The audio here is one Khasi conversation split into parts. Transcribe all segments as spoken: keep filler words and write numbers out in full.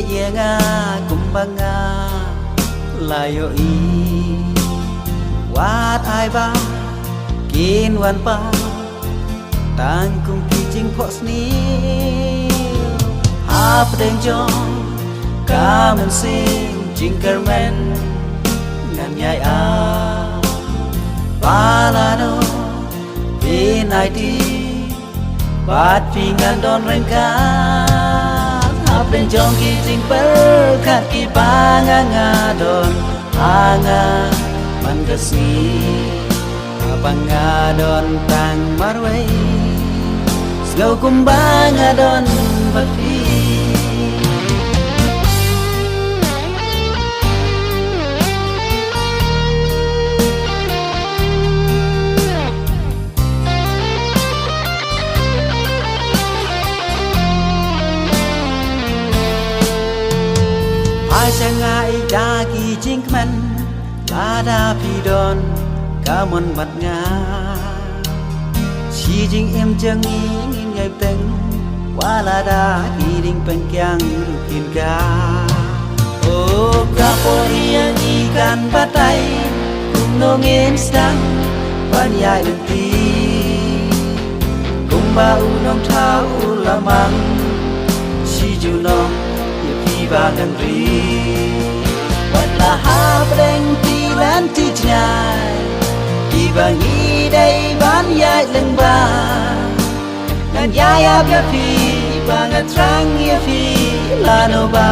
Ïa nga kumba nga la ïohi, wat ai ba kin wan pat tang kum ki jingphohsniew. Hapdeng jong ka mynsiem jingkyrmen ngan ïai ap ba lano phin aiti bad phi ngan don ryngkat. Hapdeng jong ki jingpyrkhat kiba nga nga don ha nga man ka sngi, haba nga don tang marwei, sngew kumba nga don bad phi. Ai sha nga ïa ki jingkmen, lada phi don ka mon bad nga. Shi jingim jong ngi ngin ïai peng, wat lada ki dieng peng kiang ruh kin ka. O ka por ïa ngi kan batai, kumno ngin sdang ban ïai lynti. Kumba u nongthaw u la mang, shi junom ïa phi ba ngan ri. Wat la hapdeng ki lynti jngai, kiba ngi dei ban ïaid lyngba. Ngan ïai ap ïa phi, ba ngan thrang ïa phi, lano ba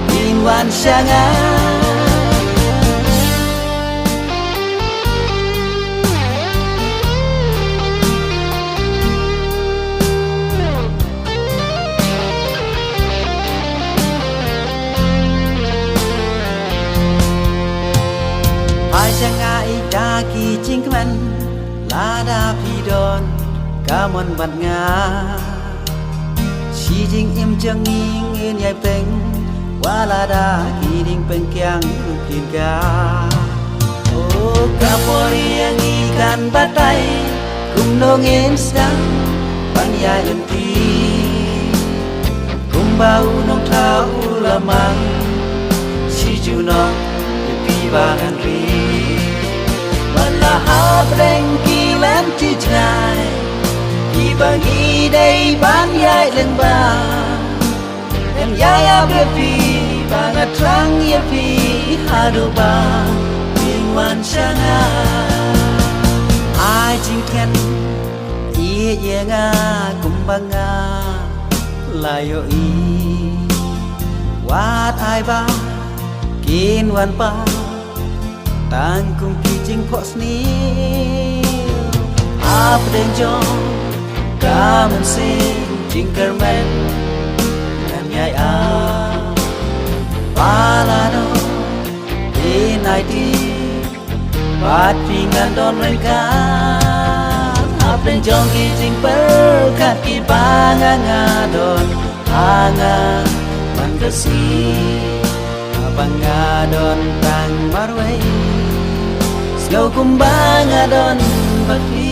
phin wan sha nga. Ai sha nga ïa ki jingkmen, lada phi don ka mon bad nga. Shi jingim jong ngi ngin ïai peng, wat lada ki dieng peng kiang ruh kin ka. O ka por ïa ngi kan batai, kumno ngin sdang ban ïai lynti. Kumba u nongthaw u la mang, shi junom ïa phi ba ngan ri. Wat la hapdeng ki lynti jngai, kiba ngi dei ban ïaid lyngba. Ngan ïai ap ïa phi, ba ngan thrang ïa phi, haduh ba phin wan sha nga. Ai jingtngen, ïeit ïa nga kumba nga la ïohi. Wat ai ba kin wan pat tang kum ki jingphohsniew. Hapdeng jong ka mynsiem jingkyrmen ngan ïai ap ba lano phin aiti bad phi ngan don ryngkat. Hapdeng jong ki jingpyrkhat kiba nga nga don ha nga man ka sngi, haba nga don tang marwei, sngew kumba nga don bad phi.